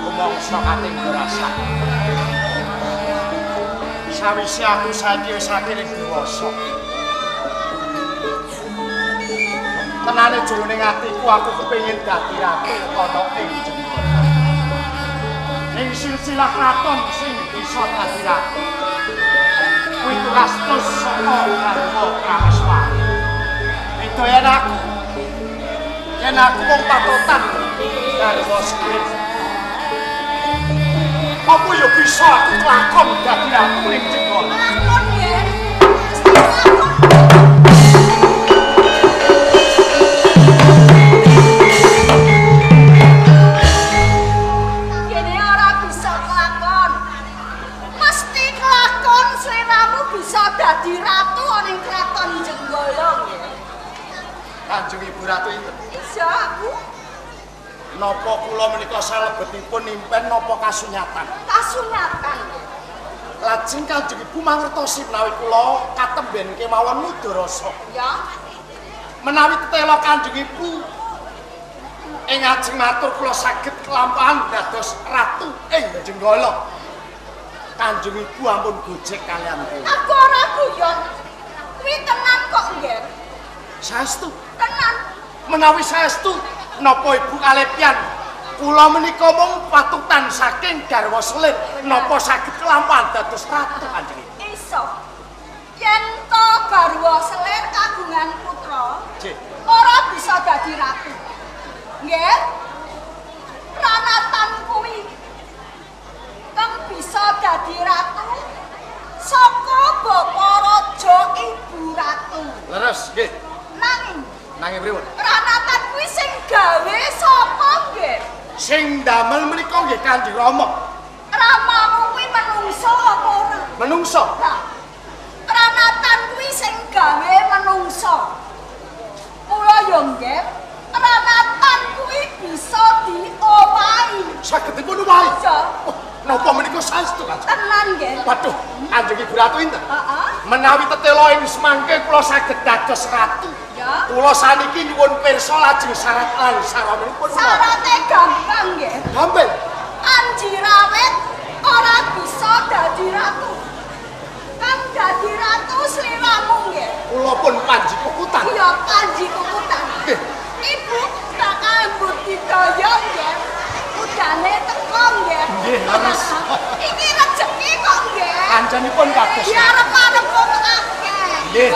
Rumangsa kating ngrasa. Sawise aku saiki wis akhire dewasa. Tenane jroning atiku aku kepengin dadi ratu ana ing Jenggala. Ing silsilah kraton sing bisa dadi ratu. Kuwi turastus saka garwa Prameswari. Beda yen aku. Yen aku mung patotan garwa selir. Apa ya bisa aku kelakon dadi ratu ning Jenggala? Lakon yen. Mesti lakon. Kene ora bisa kelakon. Mesti kelakon sliramu bisa dadi ratu ning kraton Jenggala nggih. Kanjeng Ibu Ratu inten. Iya aku. Napa kula menika salebetipun impen napa kasunyatan? Kasunyatan. Lajeng Kanjeng Ibu mangertosi menawi kula katemben kemawon muda rasa. Ya. Menawi tetela Kanjeng Ibu ing ajeng matur kula saged kelampahan dados ratu ing Jenggala. Kanjeng Ibu ampun gojek kalian kula. Aku ora guyon. Kuwi tenan kok, Ngger. Saestu. Tenan. Menawi saestu napa Ibu kalepian kula menika mung patutan saking garwa selir napa saged kelampahan dados ratu Kanjeng Ibu? Iso. Yen to garwa selir kagungan putra, nggih, ora bisa dadi ratu. Nggih. Ranatan kuwi kang bisa dadi ratu saka bapa raja ibu ratu. Leres, nggih. Nanging nanging pripun? Ranatan kuwi sing gawe sapa nggih? Sing ndamel menika nggih Kanjeng Rama. Ramamu kuwi menungso apa ora? Menungso. Lah, Ranatan kuwi sing gawe menungso. Mula ya nggih, Ranatan kuwi bisa diowahi. Saged dipun owahi? Iya. Oh, napa menika saestu, Kanjeng? Tenan nggih. Waduh, Kanjeng Ibu Ratu inten? Heeh. Menawi tetela ing semangke kula saged dados ratu. Ya. Kula saniki nyuwun pirsa lajeng syarat lan saranipun. Syarate gampang nggih. Gampang. Anji Rawit ora bisa dadi ratu. Kang dadi ratu sliramu nggih. Kula pun panji kukutan. Iya, panji kukutan. Nggih. Ibu bakal budidaya nggih. Udane teko nggih. Nggih, leres. Iki rejeki kok nggih. Kancanipun kados. Diarep-arep wong akeh. Nggih.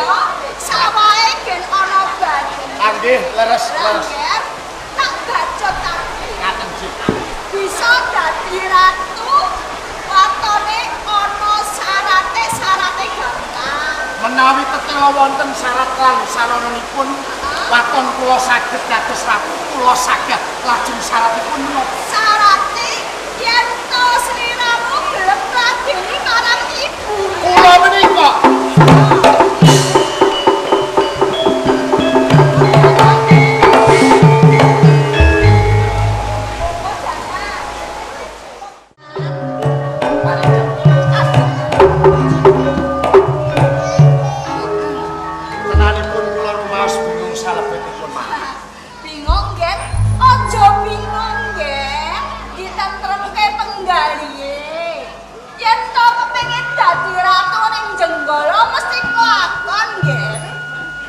Sawahe gen ana banyu. Nggih, leres, leres. Tak bacotake. Ngaten nggih. Bisa dadi ratu watone ana syarate, syarate gampang. Menawi tetela wonten syarat lan sarananipun waton kula saged dados ratu, kula saged lajeng syaratipun menapa? Syarate yen to sliramu gelem ngladeni marang ibu. Kula menika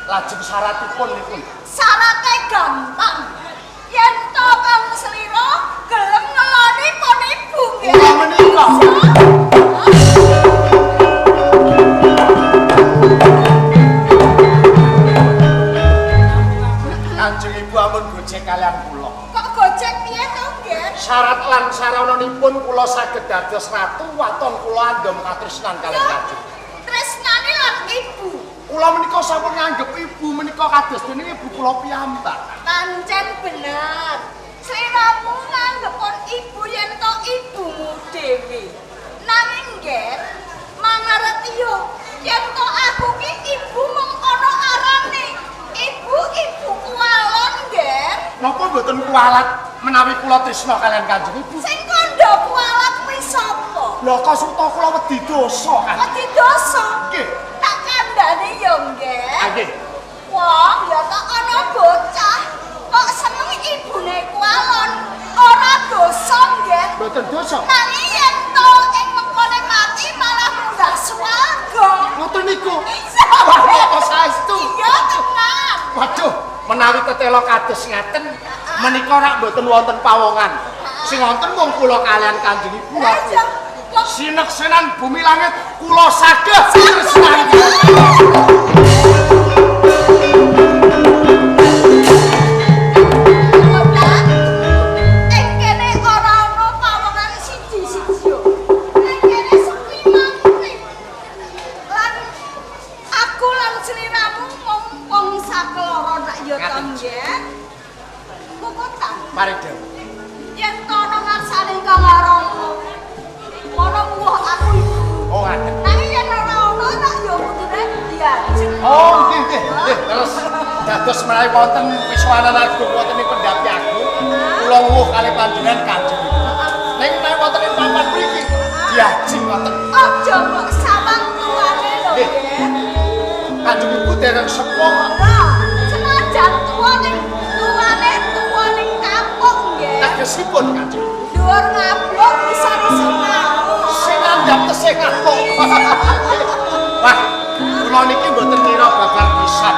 lajeng syaratipun niku. Syarate gampang. Yen to kang slira gelem ngeloni pun ibu nggih. Kula menika. Kanjeng Ibu ampun gojek kalian kula. Kok gojek piye to nggih? Syarat lan sarananipun kula saged dados ratu waton kula andhom katresnan kalian Kanjeng. Tresnane lan ibu. Kula menika sampun nganggep ibu menika kados dening ibu kula piyambak. Pancen bener. Sliramu nganggepon ibu yen to ibumu dhewe. Nanging nggih, mangerti yo yen to aku ki ibu mung ana arane. Ibu ibu kuwalon nggih. Napa mboten kuwalat menawi kula tresna kalian Kanjeng Ibu? Sing kandha kuwalat kuwi sapa? Lha kok suta kula wedi dosa, Kanjeng. Wedi dosa? Nggih. Tak kandhani yo nggih. Nggih. Wong ya Iso. Nanging yen to ing mengkone mati malah munggah swarga. Ngoten niku. Iso. Wah, kok saestu? Iya tenan. Waduh, menawi tetela kados ngaten menika rak mboten wonten pawongan. Sing wonten mung kula kalian Kanjeng Ibu. Sineksenan bumi langit kula saged tresnani. Ing kene ora ana pawongan siji-siji. Ing kene sepi mangkring. Lan aku lan sliramu mung wong sakeloro nak ya to nggih. Kukutan. Mari dawuh. Yen to ana ngarsane Kang Rama. Ana muwuh aku ibu. Oh, ngaten. Nanging yen ora ana tak ya kudune diajeng. Oh, nggih nggih. Nggih, terus dados menawi wonten wiswanan agung wonten ing pendhapi agung, kula wuh kalih panjenengan Kanjeng Ibu. Ning menawi wonten ing papan mriki diajeng ngoten. Aja mbok sawang tuane lho nggih. Kanjeng Ibu dereng sepuh. Ora, senajan tuwa ning tuane tuwa ning kapuk nggih. Tegesipun Kanjeng Ibu. Dhuwur ngablok isor-isor ngamuk. Sing andhap tesih ngamuk. Wah, kula niki mboten ngira babar pisan.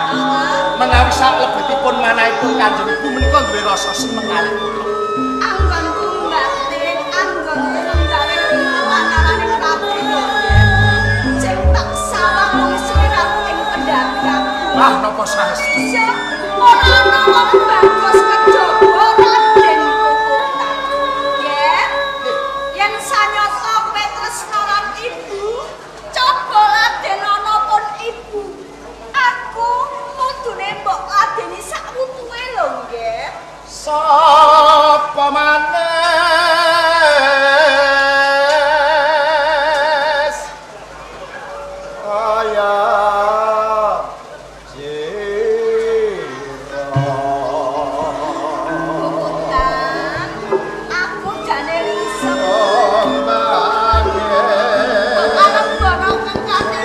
Menawi saklebetipun manahipun Kanjeng Ibu menika duwe rasa seneng kalih kula. Anggonku mbatin, anggonku nggawe antarane kabeh. Sing tak sawang mung sliramu ing kendhapi aku. Wah, napa saestu? Iya, ora ana wong bagus kejaba Raden Kukutan. Nggih. Yen sanyata kowe tresna lan ibu, coba laden ana pun ibu. Aku kudune mbok ladeni sak wutuhe lho nggih. Sapa manes kaya jira. Kukutan, aku jane riseng. Arep bono kekate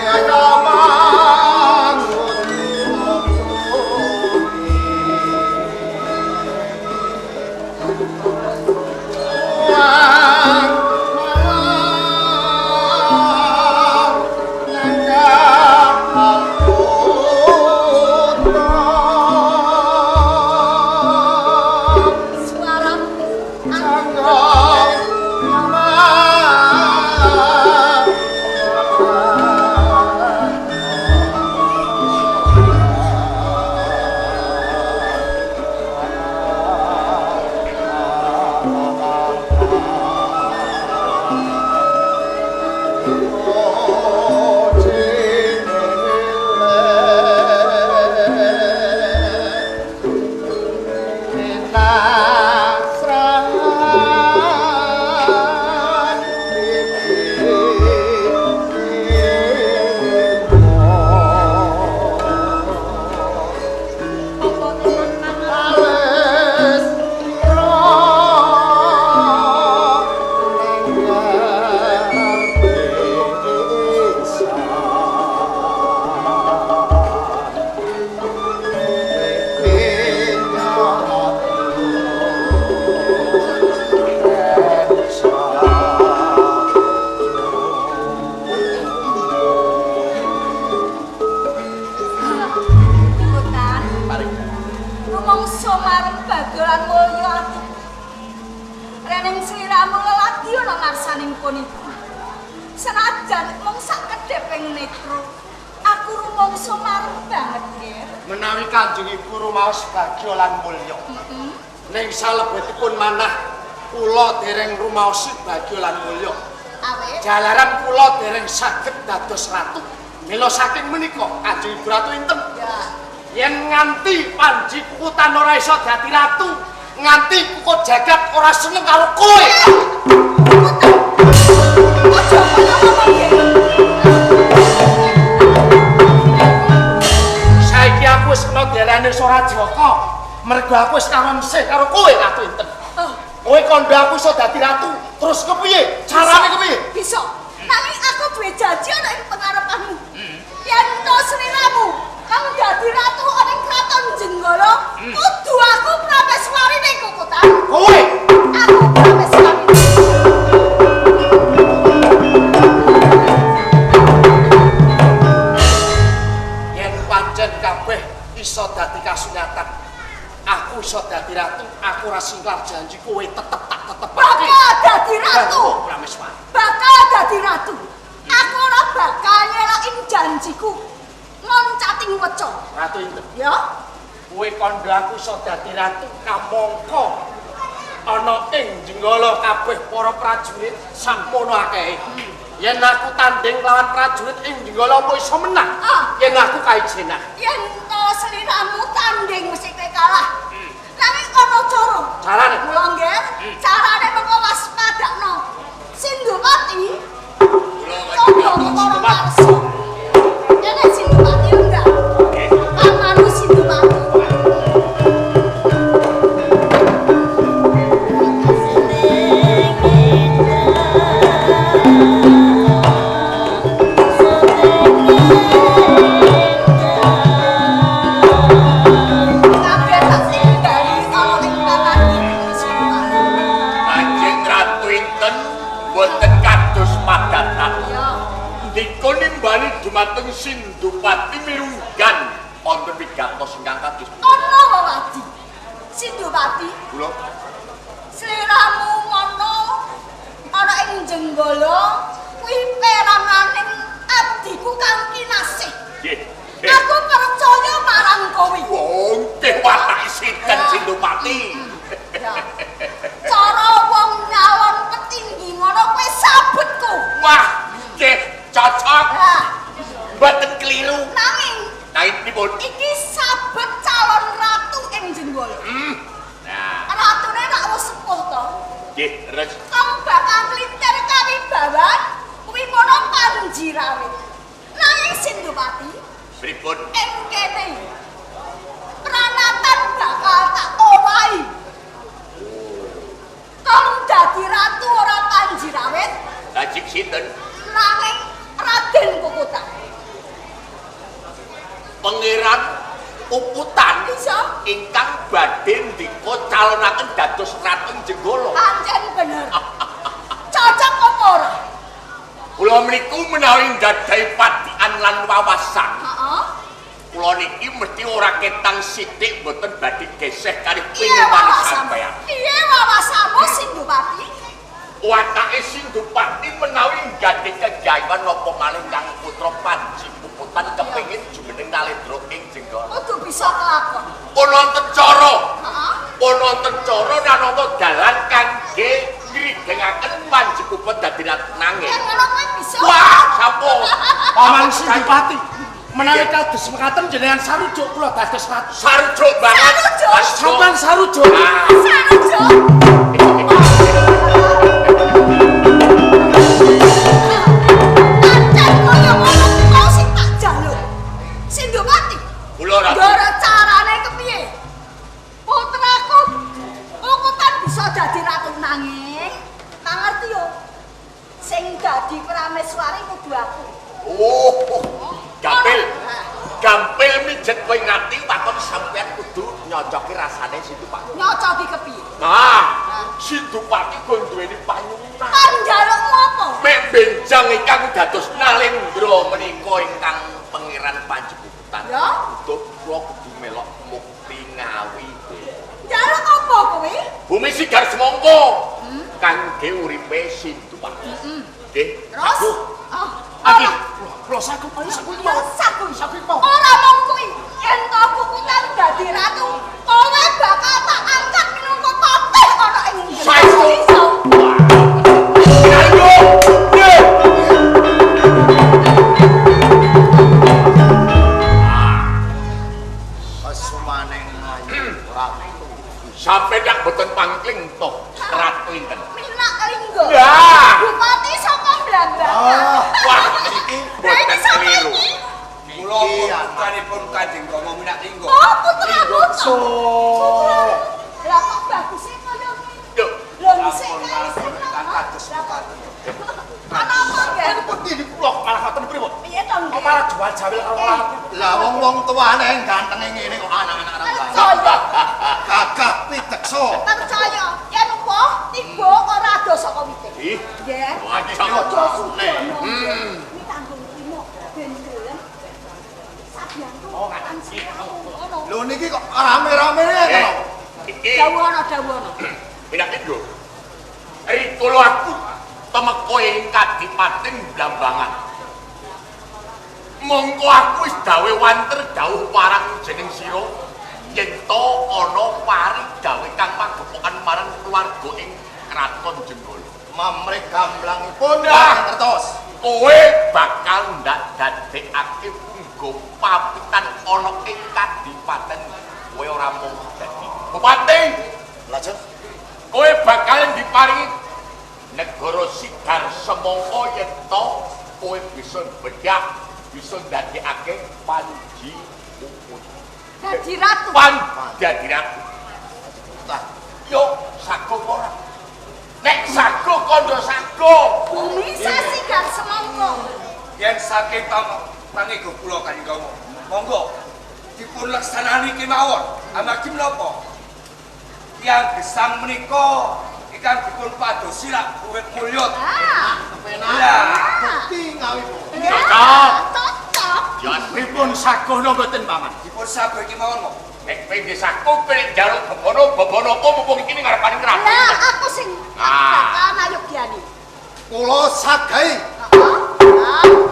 suaramu apa tenan mangan. Kukutan, rumangsa marang bagelan mulya atiku. Rening sliramu leladi ana ngarsaning pun ibu. Senajan mung sak kedheping netra, aku rumangsa marang banget nggih. Menawi Kanjeng Ibu rumaos bagya lan mulya. Ning salebetipun manah kula dereng rumaosi bagya lan mulya. Awit Jalaran kula dereng saged dados ratu. Mila saking menika Kanjeng Ibu Ratu inten ya. yen nganti Panji Kukutan ora iso dadi ratu, nganti Kukut Jagat ora seneng karo kowe. Aja ngono ngomong nggih. Saiki aku wis kena diarani Surajaka. Mergo aku wis kawan sih karo kowe Ratu Inten. Oh, Kowe kandha aku iso dadi ratu, terus kepiye? Carane kepiye? bisa. Nanging aku duwe janji ana ing pengarepanmu. Yen to sliramu kang dadi ratu ana ing kraton Jenggala, kudu aku prameswarine Kukutan. Kowe Aku prameswarine. Iso dadi kasunyatan. Aku iso dadi ratu, aku ora singklar janji kowe tetep tak tetepake. Bakal dadi ratu. Prameswari. Bakal dadi ratu. Aku ora bakal nyelakin janjiku. Loncating weca. Ratu Inten. Ya. Kowe kandha aku iso dadi ratu kamangka ana ing Jenggala kabeh para prajurit sakmono akehe. Yen aku tanding lawan prajurit ing Jenggala apa iso menang? Yen aku kaijenan. Yen to sliramu tanding mesti kowe kalah. Nanging ana cara. Carane? Mula nggih, carane mengko waspadakno. Sindupati. Kula Sindupati. Yen Sindupati enggak. Pamanu Sindupati. Dumateng Sindupati mirunggan wonten wigatos ingkang kados ana wewadi. Sindupati kula sliramu ngono ana ing Jenggala kuwi peranganing abdiku kang kinasih. Nggih. Aku percaya marang kowe. Wong teh watake sinten Sindupati. Ya. Cara wong nyalon petinggi ngono kowe sabetku. Wah, nggih cocok. Mboten keliru. Nanging pripun? Iki sabet calon ratu ing Jenggala. Nah, ratune rak wis sepuh to. Nggih, terus kang bakal klintir kawibawan kuwi mono Panji Rawit. Nanging Sindupati pripun? Ing kene pranatan bakal tak owahi. Kang dadi ratu ora Panji Rawit. Lajeng sinten? Nanging Raden Puputan. Pangeran Puputan ingkang badhe ndika calonaken dados ratu Jenggala. Pancen bener. Cocok apa ora? Kula mriku menawi nggadahi padian lan wawasan. Heeh. Kula niki mesti ora ketang sithik mboten badhe geseh kalih pinemane sampeyan. Piye wawasanmu Sindupati? Watake Sindupati menawi nggadahi kegawan napa malih kang putra Panji Puputan kepengin jumeneng nalendra ing Jenggala. Kudu bisa kelakon. Pun wonten cara. Heeh. Pun wonten cara nanata dalan kangge ngrigengaken Panji Puputan dadi ratu nanging. Yen ngono kowe bisa. Wah, sampun. Paman Sindupati, menawi kados mekaten jenengan sarujuk kula dados ratu. Sarujuk banget. Sarujuk. Sampeyan sarujuk. Sarujuk. Prameswari kudu aku. Oh, gampil. Gampil mijet kowe ngati waton sampean kudu nyocoki rasane Sindupati. Nyocoki kepiye? Nah, Sindupati go duweni panyuwunan. Panjalukmu apa? Mek benjang ingkang dados nalendra menika ingkang Pangeran Panji Puputan. Ya? Kudu kula kudu melok mukti Ngawi. Njaluk apa kowe? Bumi Sigar Semangka. Kangge uripe Sindupati. Nggih. Terus? Oh, Aki, kula saku saku iki mau. Saku Saku iki mau. Ora mung kuwi, yen to Puputan dadi ratu, kowe bakal tak angkat minangka patih ana ing Saestu. Ayo. Nggih. Kesumaning ayu ratu. Sampe tak boten pangkling to Ratu Inten. Minak Linggo. Ya. Bupati saka Blambangan. Wah, iki boten keliru. Kula putranipun Kanjeng Rama Minak Linggo. Oh, putramu to. Lah kok baguse kaya ngene. Lho, Lho dhisik kae sing kados mekaten. Ana apa, Ger? Pundi niku kula malah ngoten pripun? Piye to, Kok malah jual jawil karo ora. Lah wong-wong tuane gantenge ngene kok anak-anak ora Percaya. Gagah piteksa. Percaya yen woh tiba ora ado saka wite. Ih. Nggih. Wajah. Aja sudono. Ini tanggung trimo ben gelem. Sabiyantu Oh, lan ngerti. siramu. ngono. Lho niki kok rame-rame ngeten lho. Iki Dawuh ana, dawuh ana. Pinake lho. Rikala aku temeka ing Kadipaten Blambangan. Mongko aku wis gawe wanter dawuh marang jeneng sira yen to ana parigawe kang pagepokan marang keluarga ing Kraton Jenggala. Mamrih gamblangipun Nah. ngertos. Kowe bakal ndak dadekake punggo papitan ana ing kadipaten. Kowe ora mung dadi bupati, Lajeng kowe bakal diparingi negara Sigar Semangka yen to kowe bisa bedah, bisa ndadekake Panji Puput. Dadi ratu. Pan dadi ratu. Lah, Yo sago ora? Nek sago kandha sago. Bumi sasigar semangka. Yen saking pangego kula Kanjeng Rama, monggo dipun laksanani kemawon. Amargi menapa? Tiyang gesang menika ingkang dipun padosi lak urip mulya. Ah. kepenak. Lah, Bukti ngawipun. Cocok. Cocok. Ya Pripun sagohna mboten paman? Dipun sago kemawon monggo. Nek kowe nggih sago pengen njaluk bebono-bebono apa mumpung iki ning ngarepane kraton. Lah aku sing Ah. bakal nayogyani. Kula sagahi. Heeh.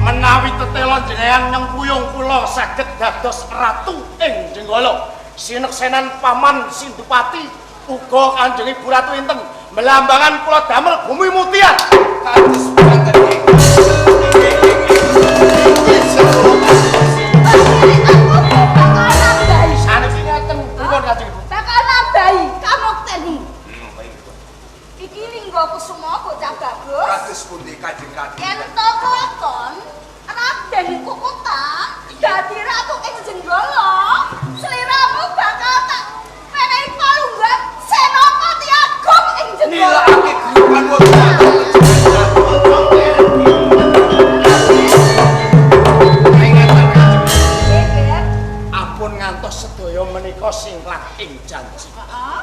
Menawi tetela jenengan nyengkuyung kula saged dados ratu ing Jenggala. Sineksenan paman Sindupati uga Kanjeng Ibu Ratu inten melambangan kula damel bumi mutian. Kados pinten nggih? Nggih, nggih, nggih. Aku bakal nambahi. Saniki ngeten pripun Kanjeng Ibu? Bakal nambahi kamuktenmu. Iki Lingga Kusuma bocah bagus. Kados pundi Kanjeng Ratu? Yen to kelakon Raden Kukuta dadi ratu ing Jenggala, sliramu bakal tak menehi palunggan Senopati Agung ing Jenggala. Nilakake guyuban wonten Nggih, Ampun ngantos sedaya menika singklak ing janji.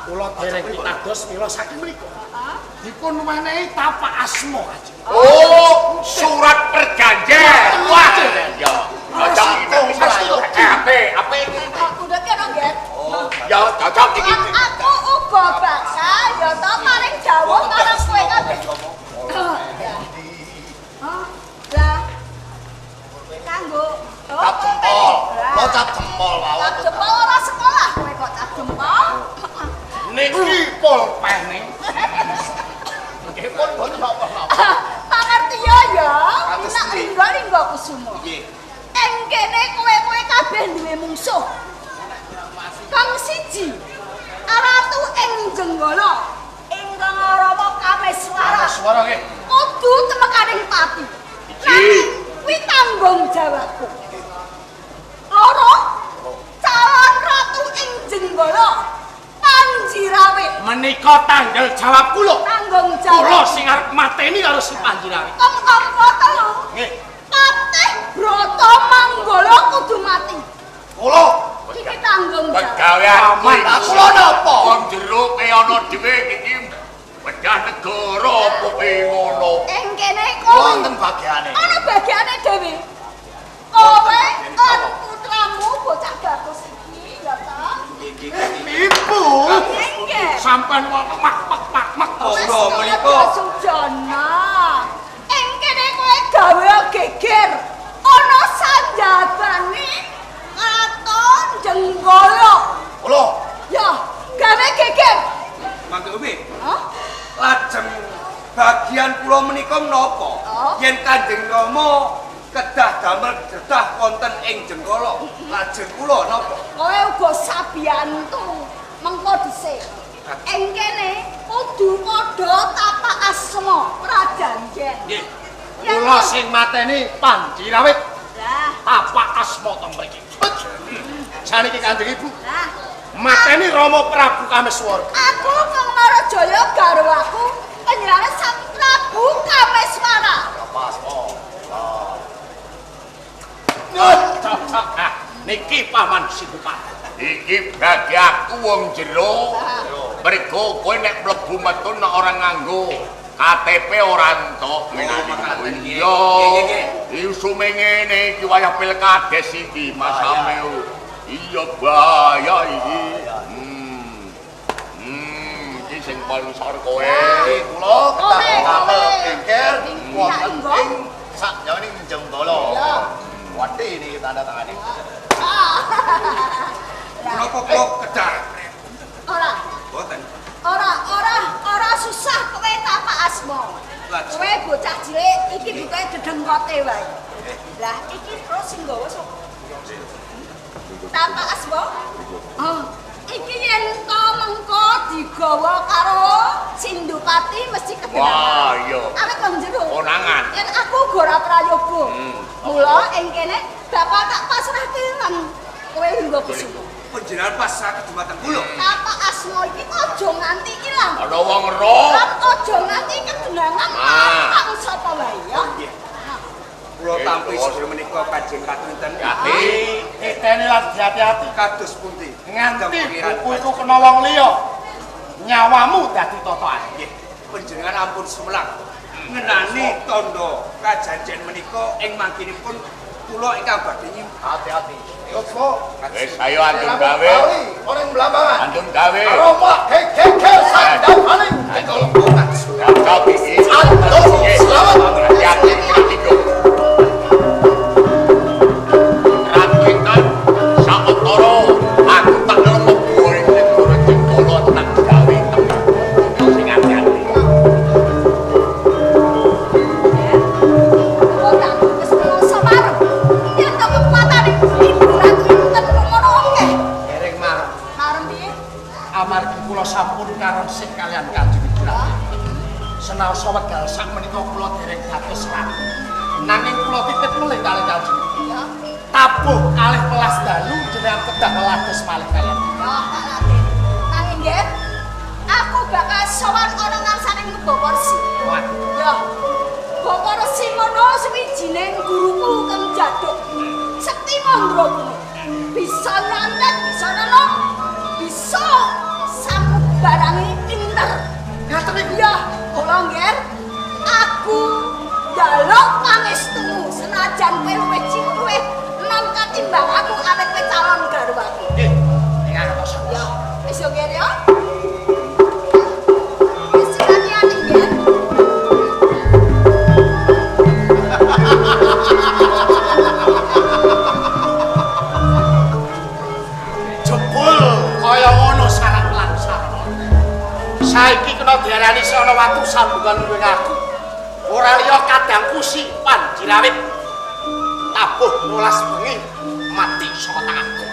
Kula dereng pitados mila saking mriku. Dipun wenehi tapak asma Kanjeng. Oh, surat perjanjian. Wah, ya. Cocok iki. Ape, ape iki. Udah kena nggih. Ya, cocok iki. Lan aku uga bakal ya to paring dawuh marang kowe kabeh. Hah? Lah. Kanggo Cap jempol. Kula cap jempol mawon. Cap jempol ora sekolah kowe kok cap jempol. Niki pulpene. Nggih pun boten napa-napa. Pangertiya ya, Kados nak pundi? lingga-lingga kusuma. Nggih. Ing kene kowe-kowe kabeh duwe mungsuh. Kang siji, ratu ing Jenggala, ingkang Rama Kameswara. Suara nggih. Kudu temekaning pati. Nanging kuwi tanggung jawabku. Loro, calon ratu ing Jenggala, Panji Rawit. Menika tanggal jawab kula. Tanggung jawab. Kula sing arep mateni karo si Panji Rawit. Kang angka telu. Nggih. Patih Brata Manggala kudu mati. Kula Iki tanggung jawab. Pegaweanku. Lah kula napa? Wong jero e ana dhewe iki bedah negara apa ngono. Ing kene kowe Wonten bagiane. ana bagiane dhewe. Kowe lan putramu bocah bagus iki ya ta? Ibu. Nggih. Sampeyan mak mak mak mak. Monggo menika. Sujana. Ing kene kowe gawe geger. Ana sanjabane Kraton Jenggala. Kula Ya, gawe geger. Mangke Umi. Hah? Lajeng bagian kula menika menapa? Oh. Yen Kanjeng Rama kedah damel dedah wonten ing Jenggala, lajeng kula napa? Kowe uga sabiyantu mengko dhisik. Ing kene kudu padha tapak asma prajanjen. Nggih. Kula sing mateni Panji Rawit Lah, tapak asma teng mriki. Saniki Kanjeng Ibu lah. mateni Rama Prabu Kameswara. Aku Kang Marajaya garwaku panjenengane Sang Prabu Kameswara. pas oh. Cocok. Ah, niki paman Sindupati. Iki bagi aku wong jero. Mergo kowe nek mlebu metu nek ora nganggo KTP ora entuk mekaten, nggih. Iya. Nggih, nggih, Isume ngene iki wayah pilkades iki Mas Ameu. Iya bahaya iki. Iki sing sponsor kowe. Iki kula kedah Kowe, damel kowe. geger wonten Inggo. ing sakjane Jenggala. Iya. Wati niki tanda tangane. Menapa kula kedah? Ora, Boten. ora, ora, ora susah kowe tapak asma. Lajeng. Kowe bocah cilik iki bukae dedengkote wae. Lah iki terus sing nggawa sapa? Tapak asma. Oh, iki yen to mengko digawa karo Sindupati mesti kedengaran. Wah, iya. Awet wong jero. Konangan. Yen aku uga ora prayoga. Mula ing kene bakal tak pasrahke lan kowe lungguh kusumo. Panjenengan pasrah dumateng kula. Tapak asma iki aja nganti ilang. Ana wong ero. Lan aja nganti kedenangan marang sapa wae ya. Nggih. Kula tampi sedaya menika Kanjeng Ratu inten. Ati. Titeni lan hati-hati. Kados pundi? Nganti buku iku kena wong liya. Nyawamu dadi totokan. Nggih, panjenengan ampun sumelang. Ngenani tandha kajanjen menika ing mangkinipun kula ingkang badhe nyimpen. Hati-hati. Yoga. Wis ayo andun gawe. Ora ing Blambangan. Andun gawe. Karo mak geger sandapane Jenggala. Cocok iki. Andun selamat. Hati-hati iki yo. Ratu Intan sawetara aku tak lemebu ing negara Jenggala tak gawe temen. Sing ati-ati. Ora wis menungso marem. Yen to kekuatane Ibu Ratu Inten ngono akeh. Dereng marem. Marem piye? Amargi kula sampun karonsih kalian Kanjeng Ibu Ratu. Senaosa wekdal sak menika kula dereng dados ratu. Nanging kula titip melih kalih Kanjeng Ibu. Ya, Tabuh kalih welas dalu jenengan kedah welados malih kalian. ya tak latih. Nanging nggih, aku bakal sowan ana ngarsaning Bapak Resi. Wah, Ya. Bapak Resi ngono suwijining guruku kang jaduk. Sekti mandraguna. Bisa nyantet, bisa nenung, bisa samubarangi pinter. Ngaten niku. Ya, kula nggih. Aku njaluk pangestumu senajan kowe luwih cilik luwih enom katimbang aku awet kowe calon garwaku. Nggih, ing ngartos. Ya, wis yo nggih ya. Wis hati-hati nggih. Jebul kaya ngono syarat lan sarana. Saiki kena diarani sono watu sambungan luwih aku. Ora liya kadangku si Panjirawit. Tabuh 12 bengi mati saka tanganku.